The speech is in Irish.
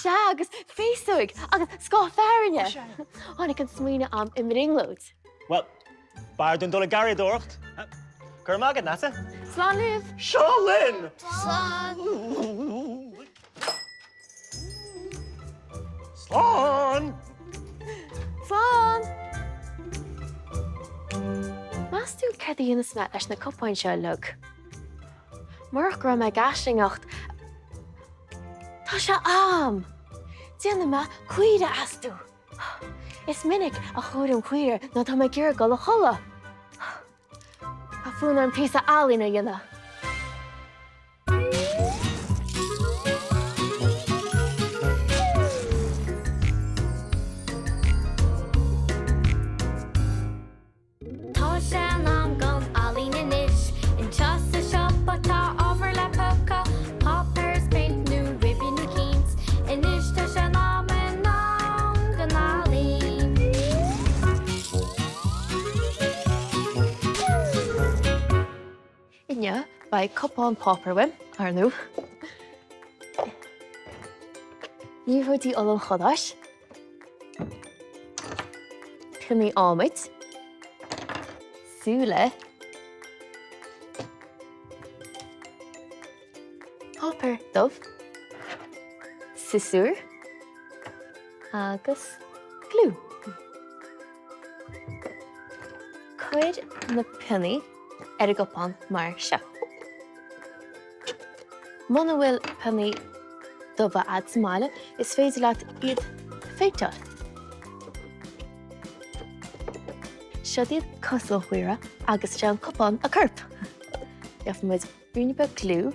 Sea, agus féasóig agus scáth fearthainne! Tháinig an smaoineamh a'm i mbrionglóid. Bhuel, b'fhearr dúinn dul ag garraíodóireacht. Go raibh maith agat, Neasa. Slán libh! Seo linn! Slán! Slán! Slán! Meas tú céard a dhéanfas mé leis na cupáin seo uilig? Murach go raibh mé ag aislingeacht, tá sé a'm! Déanfaidh mé caoire astu! Is minic a chomhairim caoire nuair atá mé ag iarraidh dul a chodladh. Tá fonn orm píosa ealaíne a dhéanamh. Tá sé in am don ealaín anois. Anseo sa siopa tá ábhar le piocadh, páipéar is péint nó ribín eicínt. Anois tá sé in am, in am don ealaín. Inniu beidh cupán páipéir uaim, ar ndóigh. Liathróidí olann chadáis. Pionnaí adhmaid. Súile. Páipéar dubh. Siosúr. Agus gliú. Cuir na pionnaí ar an gcupán mar seo. Muna bhfuil pionnaí dubha a'd sa mbaile, is féidir leat iad a phéinteáil. Siod iad cosa an chaoire agus sé an cupán a corp. Gheobhaidh muid ruainne beag gliú.